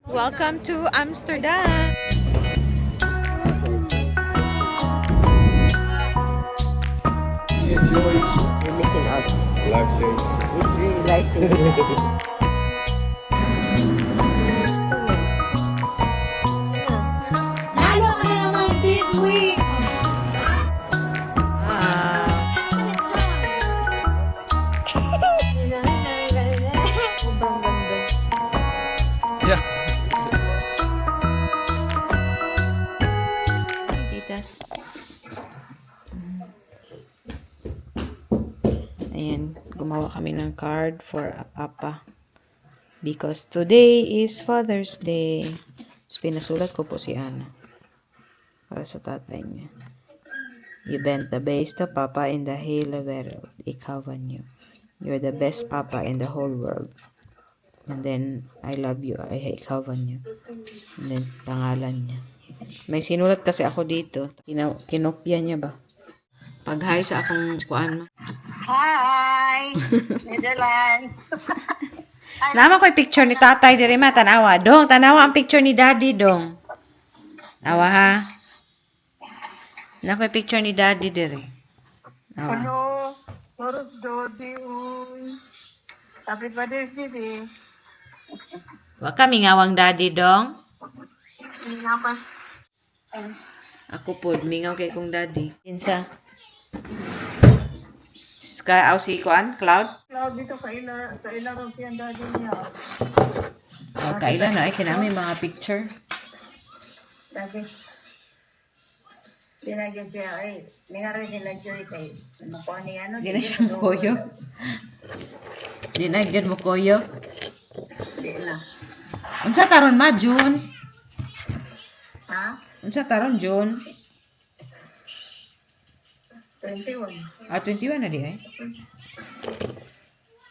Welcome to Amsterdam! Enjoys You're missing out. Life changing. It's really life changing. So nice. Lalo ka na naman this week! Sobrang ganda. Yeah. Hi, titas. Ayan, gumawa kami ng card for a papa. Because today is Father's Day. So, pinasulat ko po si Ana. Para sa tatay niya. You bent the best to papa in the whole world. Ikaw niyo. You're the best papa in the whole world. And then, I love you. Ay, ikaw niyo. And then, pangalan niya. May sinulat kasi ako dito. Kinopya niya ba? Pag-hi sa akong kuan. Hi! Netherlands! Nama ko'y picture ni tatay diri ma, tanawa. Dong, tanawa ang picture ni daddy, dong. Awa ha. Na ko'y picture ni daddy diri. Awa. Hello! Oras Dodi, uy. Happy Father's Day, eh. Wa kami ngawang daddy, dong. Hindi nga pa. Ako pod mingaw kay kong daddy. Kinsa? Sky aw si kuan, Cloud? Cloud dito, kaila, kaila raw siya ang daddy niya. Oh, kaila na ay kinami mga picture. Dati. Tinagyan siya, ay, nga rin sila Joy kay, makuha niya, ano? Di na siya mokoyo. Di na gyud mokoyo. Di na. Unsa taron ma, June? Ha? Unsa taron, June? 21. Ah, 21 na di ay.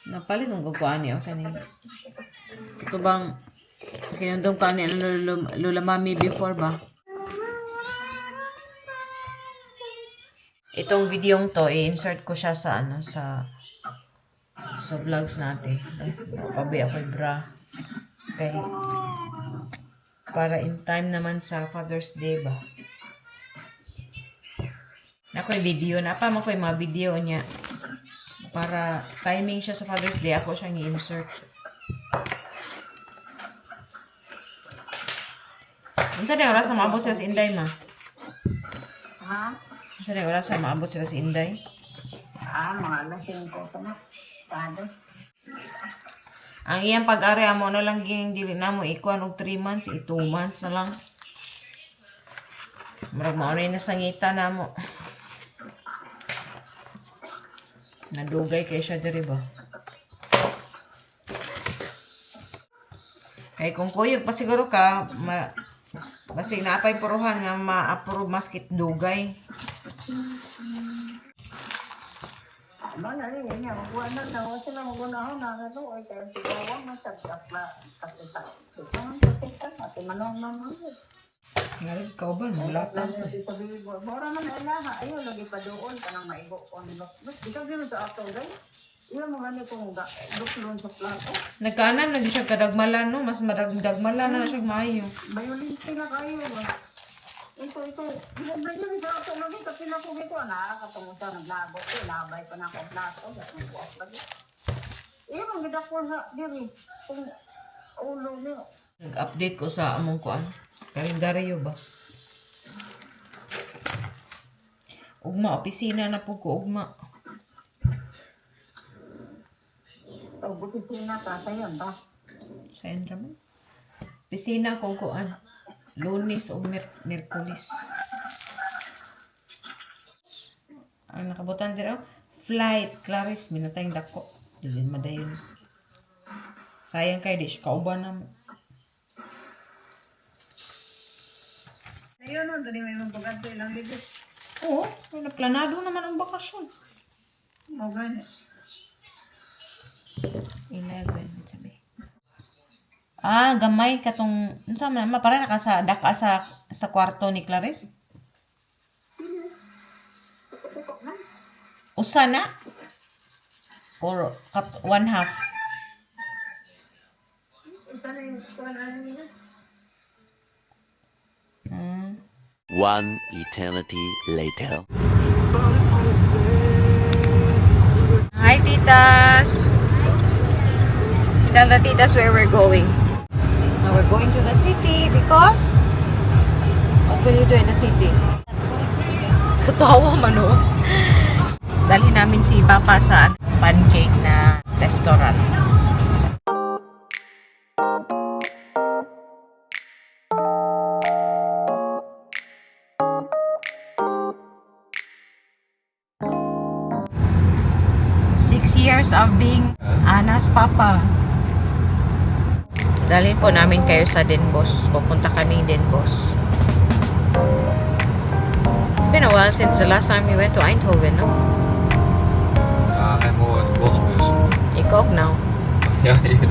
Napalit mong kukuan niya, kaning. Ito bang kinundong ka ni lula, lula mami before ba? Itong videong to, i-insert ko siya sa ano, sa vlogs natin. Ay, napabi ako yung bra. Okay. Para in time naman sa Father's Day ba? Nakoy video na pa mo ko'y mga video niya. Para timing siya sa Father's Day, ako siyang i-insert. Unsa di oras na maabot sila sa Inday, ma? Ha? Unsa di oras na maabot sila sa Inday? Ah, mga alas 5 pa na. Sado. Ang iyang pag-ari amo na lang ging dili na mo ikuan og 3 months, i 2 months na lang. Murag mao na yung nasangita na mo. Nadugay kay siya diri ba? Kay kung kuyog pa siguro ka, ma, basig naapay puruhan nga ma-approve maskit dugay. Ano na rin, niya, magbuwan na, nawa sila, magbuwan na, ano, ay, kaya sigawan na, tagtakla, takita, takita, ate manong naman. Nga rin, ikaw ba? Mulata. Mura man ilaha, ayaw lagi pa doon, kanang maigo on. Bisag dito sa ato, gay. Iya mga ni kong duklon sa plato. Nagkaanan lagi siya kadagmalan, no? Mas madagdagmalan na siya maayo. Bayolente na kayo ba? Ito, ito. Bisag ba yun sa ato lagi, kapila ko gito, na, katong sa naglabot ko, labay pa na ako ang plato, gatong lagi. Iya mga gidakol sa diri, kung ulo niyo. Nag-update ko sa among kuan. Kalendaryo ba? Ugma, opisina na po ko, ugma. O, butisina ka, sayon ba? Sayon raman. Opisina ko kuan. Lunes o Merkulis. Ang nakabutan dito, flight, Clarice, minatayong dako. Dili madayon. Sayang kay di siya kauban na mo. Ayun, no, doon may mga bagat ilang libo. Oo, may naplanado naman ang bakasyon. O, gani. 11, sabi. Ah, gamay katong unsa man ma para naka sa daka sa kwarto ni Clarice? Usa na? Or kat one half? Isa na yung kuwan ano niya. One eternity later. Hi, titas! Tell the titas where we're going. Now we're going to the city because... What will you do in the city? Katawa man, oh. Dalhin namin si Papa sa pancake na restaurant. 6 years of being Anna's papa. Dalhin po namin kayo sa Den Bosch. Pupunta kaming Den Bosch. It's been a while since the last time we went to Eindhoven, no? Ja, hij moet de bosbus. Ik ook nou. Ja, hier.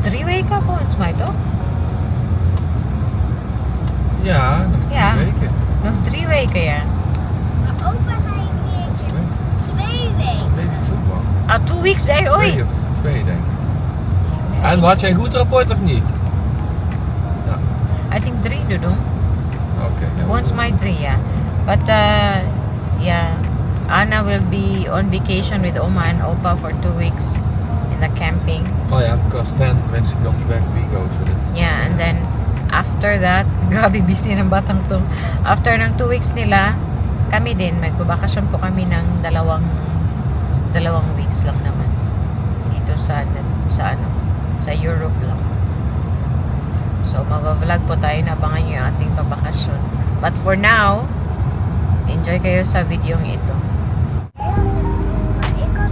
3 weken volgens mij, toch? Ja, nog 3 weken. Nog 3 weken, ja. Maar opa zei een keertje 2. 2 weken. Maybe 2 man. Ah, 2 weeks, hè? 2 Oei. of 2, denk ik. En had jij een goed rapport of niet? Ja, I think 3, Dudong. Oké. Ja. Volgens mij 3, ja. But, yeah, Anna will be on vacation with Oma and Opa for 2 weeks in the camping. Oh ja, because 10 when she comes back we go. So that's... Yeah, and then after that, grabe busy ng batang to. After ng 2 weeks nila, kami din, magbabakasyon po kami ng dalawang weeks lang naman. Dito sa ano, sa Europe lang. So, mava-vlog po tayo na abangan nyo yung ating pabakasyon. But for now, enjoy kayo sa videong ito. Hij had een, maar ik had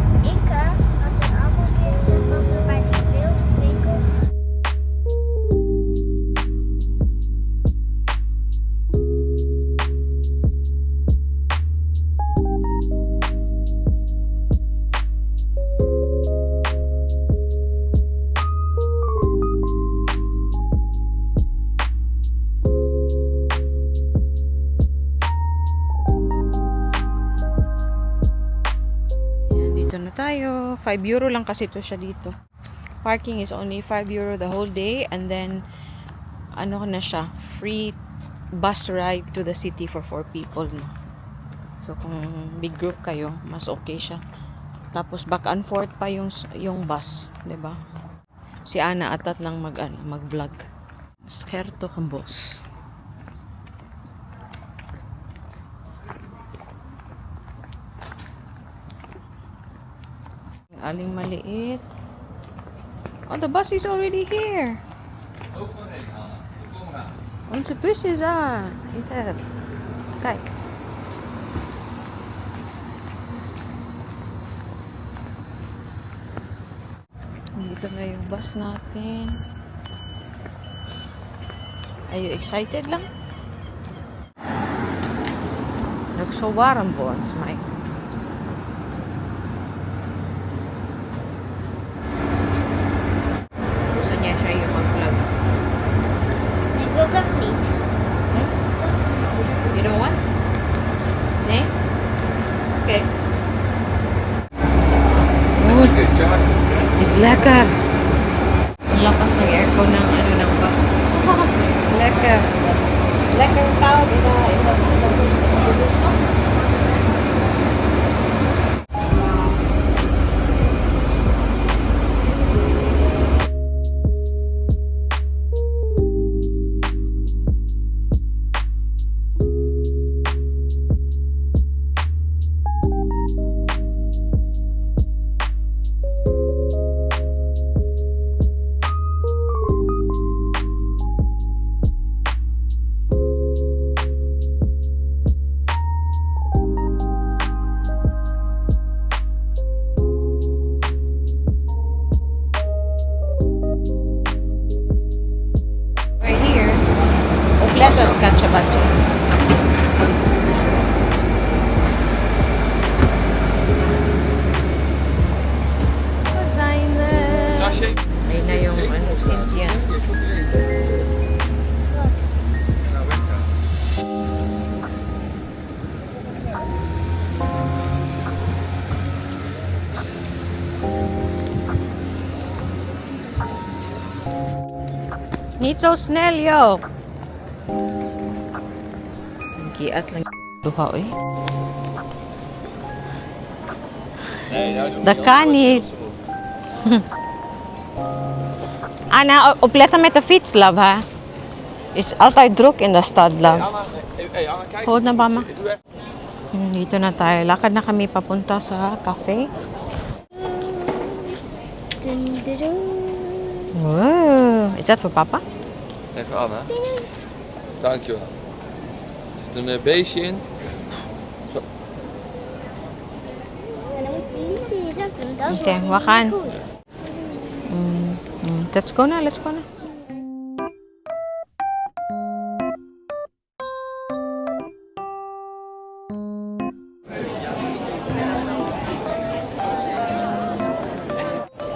een aantal keer gezegd dat we bij de speelgoedwinkel Ayan, dito na tayo. €5 lang kasi to siya dito. Parking is only €5 the whole day. And then, ano na siya, free bus ride to the city for 4 people. No? So, kung big group kayo, mas okay siya. Tapos, back and forth pa yung bus, 'di ba? Si Ana atat nang mag, ano, mag-vlog. 's Hertogenbosch. Aling maliit. Oh, the bus is already here. Onze bus is aan. Is er. Kijk. Dito na yung bus natin. Are you excited lang? Nog zo warm volgens mij. Gusto niya siya yung mag-vlog. Ik wil toch niet. You don't want? Nee? Okay. Oké, tja. It's lekker. Ang lakas ng aircon ng ano ng bus. Lekker. Lekker koud in de bus, no? We're here. Opletten, schatje, batje. We zijn er. Tasje. Ayun na yung ano, Cynthia. Ja, goed idee. Niet zo snel, joh. Giat lang duha, eh. Nee, nou doen we Dat niet, kan anders niet. wordt het heel Anna, opletten met de fiets, love, hè. Is altijd druk in de stad, love. Anna, hey, hey, Anna, kijk. Hold na, mama. Doe even. Dito na tayo. Lakad na kami papunta sa cafe. Dun, dun, dun. Wow. Is that for Papa? Even Anna. Dankjewel. Er zit een beestje in. En dan moet je niet in je zak doen, dat is Oké, wel we niet gaan. goed. Let's go na, let's go na.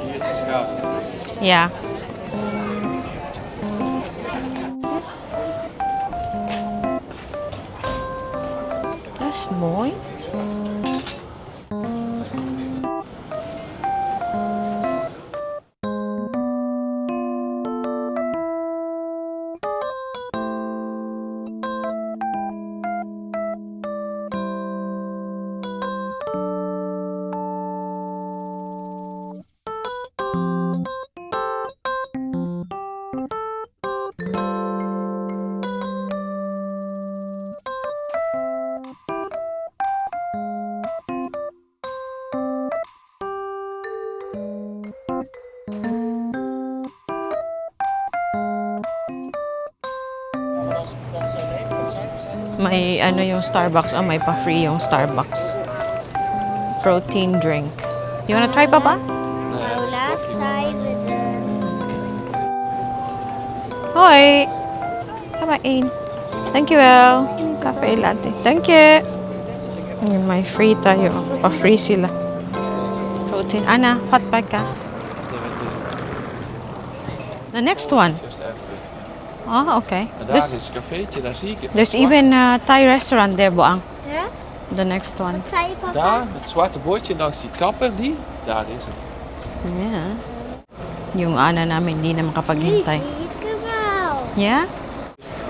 Hier is de schaap. Yeah. Dat is mooi. May ano yung Starbucks. Oh, may pa-free yung Starbucks. Protein drink. You wanna try, Papa? Nee, Hoe laat zijn we er? Hoi! Ga maar één. Dankjewel. Cafe latte. Thank you. Ayun, may free tayo. Pa-free sila. Protein. Ana, fat bike ka. The next one. Just after it. Ah, okay. Maar daar There's, is het cafeetje, daar zie ik het. there's Zwart. even a Thai restaurant there, Boang. Ja? The next one. Wat zei je, papa? Daar, het zwarte bordje langs die kapper, die. Daar is het. Yeah. Yung ana namin, hindi na Nu makapaghintay. zie ik hem wel. Yeah?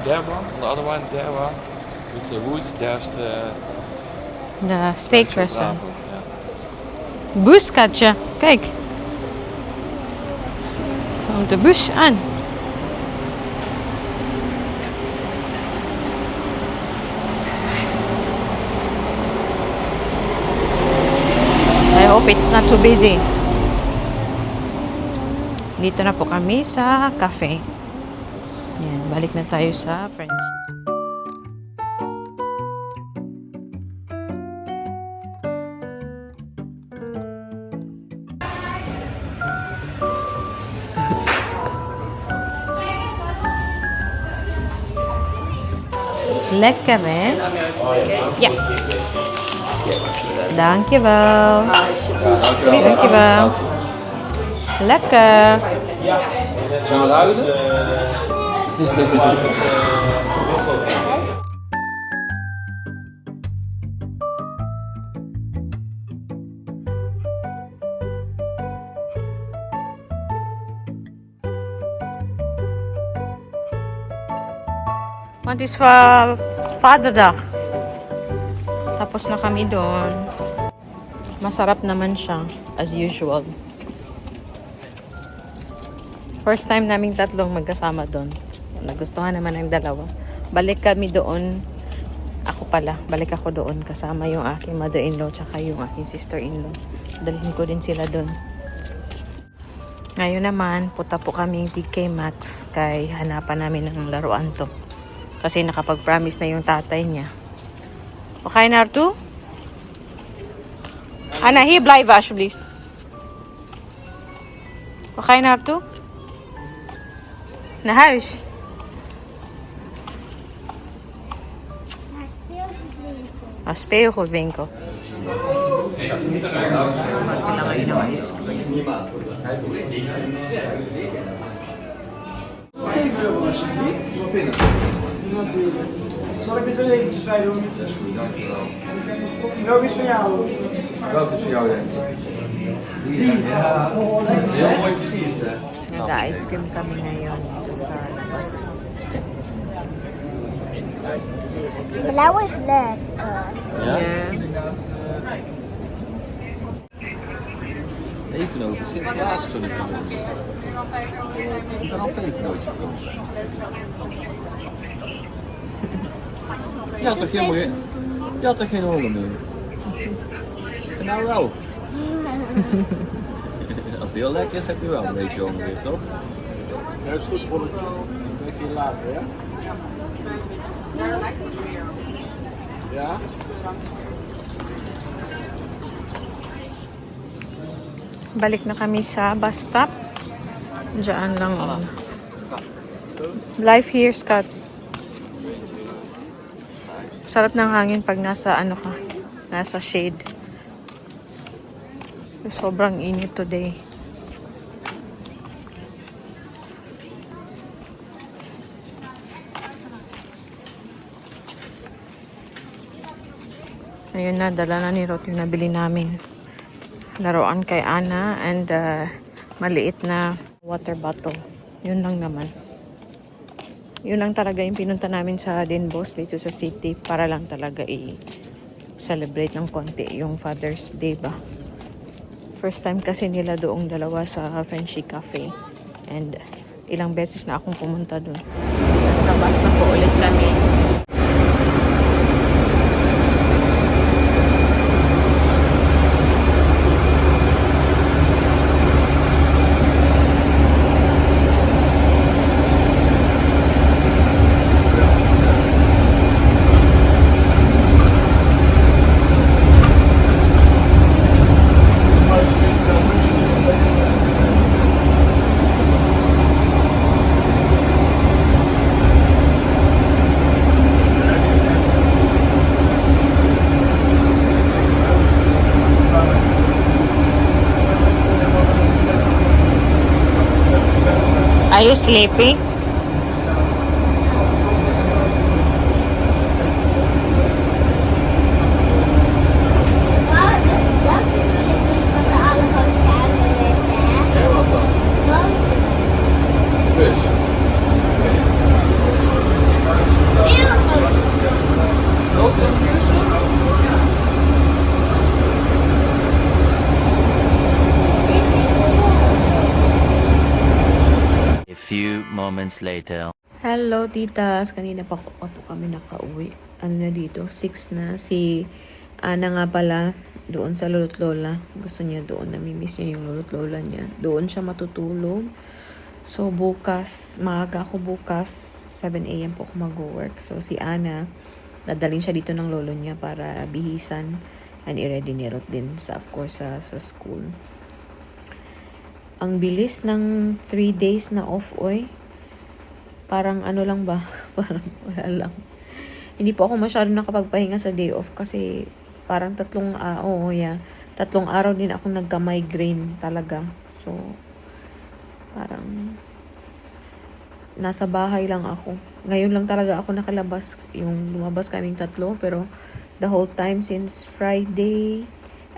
There one, the other one, there one. With the wood, daar is de... The steak restaurant. Bravo, ja. Bus, Katja. Kijk. Komt de bus aan. I hope it's not too busy. Dito na po kami sa cafe. Yan, balik na tayo sa French. Lekker, hè? Ja. Dankjewel. Ja, dankjewel. Dankjewel. Lekker. Zullen we ruilen? Want het is Vaderdag. Tapos na kami doon. Masarap naman siya, as usual. First time naming tatlong magkasama doon. Nagustuhan naman ng dalawa. Balik kami doon. Ako pala, balik ako doon kasama yung aking mother-in-law tsaka yung aking sister-in-law. Dalhin ko din sila doon. Ngayon naman, punta po kaming TK Maxx kay hanapan namin ng laruan to. Kasi nakapag-promise na yung tatay niya. Okay na, Artu? Anna, hier blijven alsjeblieft. Waar ga je naartoe? Naar huis. Naar speelgoedwinkel. Naar speelgoedwinkel. €7 alsjeblieft. Natuurlijk. Zal ik er twee lepeltjes bij doen? Dat is goed, dankjewel. Welke is van jou? Welke is voor jou, denk ik? Die, ja. Oh, lekker Heel zeg. mooi versierd, hè? Nag-ice cream kami ngayon dito sa labas. Blauw is lekker. Ja? Yeah. Pepernoten, Sinterklaas toen ik bedoel. Ik ben al pepernootjes gekocht. Je had toch helemaal geen, je had toch geen honger meer? En nou wel. Als die heel lekker is, heb je wel een beetje honger weer, toch? Ja, het is goed, bolletje. Een beetje later, ja? Ja? Balik na kami sa bus stop. Diyan lang. Oh. Life here, Scott. Sarap ng hangin pag nasa ano ka, nasa shade. Sobrang init today. Ayun na, dala na ni Rot yung nabili namin laruan kay Ana and maliit na water bottle. Yun lang naman. Yun lang talaga yung pinunta namin sa Den Bosch dito sa city para lang talaga i-celebrate ng konti yung Father's Day ba. First time kasi nila doong dalawa sa Frenchie Cafe and ilang beses na akong pumunta doon. Nasa bus na po ulit kami. Are you sleeping? Dat, dat bedoel ik niet wat de allergrootste auto is, hè? Ja, wat dan? Grote. Bus. Veel groter. Grote bus? Dit is vol. A few moments later. Hello, titas. Kanina pa po kami nakauwi. Ano na dito? 6 na. Si Ana nga pala, doon sa lolo't lola. Gusto niya doon. Namimiss niya yung lolo't lola niya. Doon siya matutulog. So, bukas, maaga ako bukas. 7 a.m. po ako mag-work. So, si Ana, dadalhin siya dito ng lolo niya para bihisan and i-ready ni Ruth din sa, of course, sa school. Ang bilis ng 3 days na off, oy, parang ano lang ba? Parang wala lang. Hindi po ako masyado nakapagpahinga sa day off kasi parang tatlong, oo, yeah. 3 araw din ako nagka-migraine talaga. So, parang nasa bahay lang ako. Ngayon lang talaga ako nakalabas. Yung lumabas kaming tatlo, pero the whole time since Friday,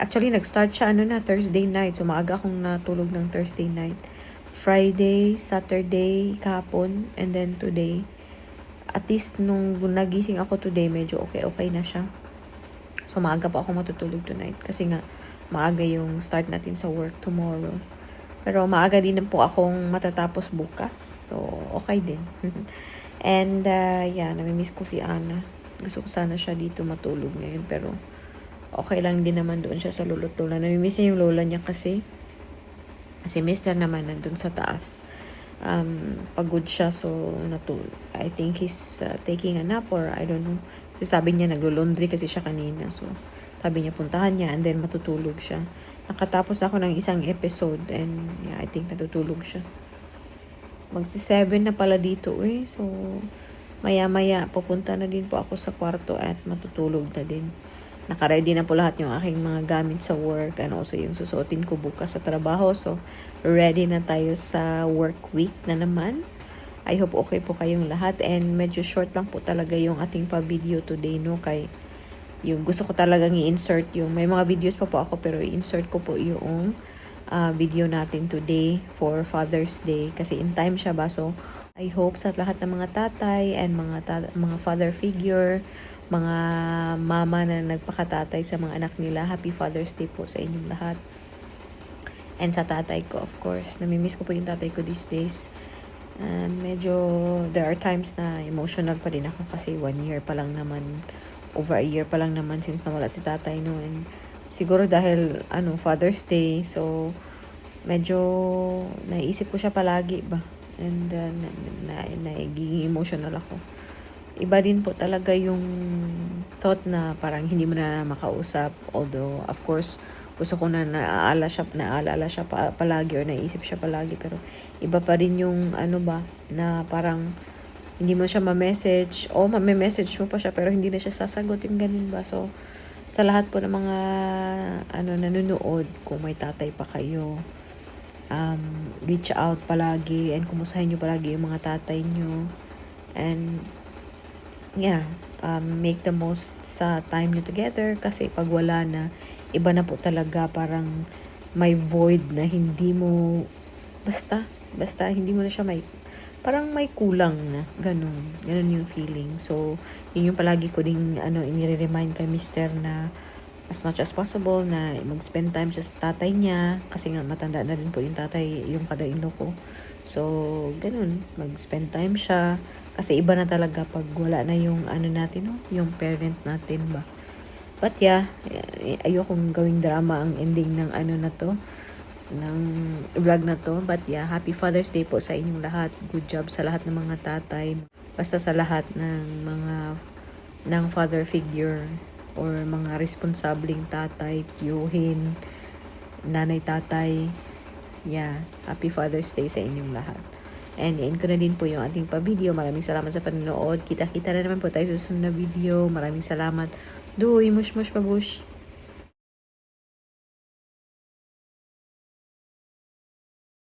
actually nag-start siya ano na, Thursday night. So maaga akong natulog ng Thursday night. Friday, Saturday, kahapon, and then today. At least nung nagising ako today, medyo okay-okay na siya. So maaga pa ako matutulog tonight kasi nga maaga yung start natin sa work tomorrow. Pero maaga din po akong matatapos bukas. So okay din. And yeah, namimiss ko si Ana. Gusto ko sana siya dito matulog ngayon pero okay lang din naman doon siya sa lolo't lola. Namimiss niya yung lola niya kasi. Si Mr. naman nandun sa taas. Pagod siya so I think he's taking a nap or I don't know. Kasi sabi niya naglo-laundry kasi siya kanina. So sabi niya puntahan niya and then matutulog siya. Nakatapos ako ng isang episode and yeah, I think natutulog siya. Magsi 7 na pala dito eh. So maya-maya pupunta na din po ako sa kwarto at matutulog na din. Naka-ready na po lahat yung aking mga gamit sa work and also yung susuotin ko bukas sa trabaho. So, ready na tayo sa work week na naman. I hope okay po kayong lahat and medyo short lang po talaga yung ating pa-video today, no? Kay yung gusto ko talagang i-insert yung may mga videos pa po ako pero i-insert ko po yung video natin today for Father's Day kasi in time siya ba. So, I hope sa lahat ng mga tatay and mga father figure, mga mama na nagpakatatay sa mga anak nila, Happy Father's Day po sa inyong lahat. And sa tatay ko, of course. Namimiss ko po yung tatay ko these days. And medyo, there are times na emotional pa din ako kasi one year pa lang naman, over a year pa lang naman since nawala si tatay, no. And siguro dahil, ano, Father's Day, so, medyo naiisip ko siya palagi ba. And nagiging emotional ako. Iba din po talaga yung thought na parang hindi mo na makausap. Although, of course, gusto ko na naaalala siya palagi or naisip siya palagi. Pero iba pa rin yung ano ba, na parang hindi mo siya ma-message o ma-message mo pa siya pero hindi na siya sasagot, yung ganun ba. So, sa lahat po ng mga ano nanonood, kung may tatay pa kayo, reach out palagi and kumustahin nyo palagi yung mga tatay nyo. And yeah, make the most sa time nyo together kasi pag wala na, iba na po talaga, parang may void na hindi mo, basta, basta hindi mo na siya may, parang may kulang na, ganun, ganun yung feeling. So, yun yung palagi ko ding, ano, inire-remind kay mister na as much as possible na mag-spend time siya sa tatay niya kasi nga matanda na rin po yung tatay, yung father-in-law ko. So, ganun, mag-spend time siya kasi iba na talaga pag wala na yung ano natin, no? Yung parent natin ba. But yeah, eh, ayokong gawing drama ang ending ng ano na to, ng vlog na to. But yeah, Happy Father's Day po sa inyong lahat. Good job sa lahat ng mga tatay. Basta sa lahat ng mga ng father figure or mga responsableng tatay, tiyuhin, nanay, tatay. Yeah, Happy Father's Day sa inyong lahat. And end ko na din po yung ating pa-video. Maraming salamat sa panonood. Kita-kita na naman po tayo sa susunod na video. Maraming salamat. Doei, mush mush babush.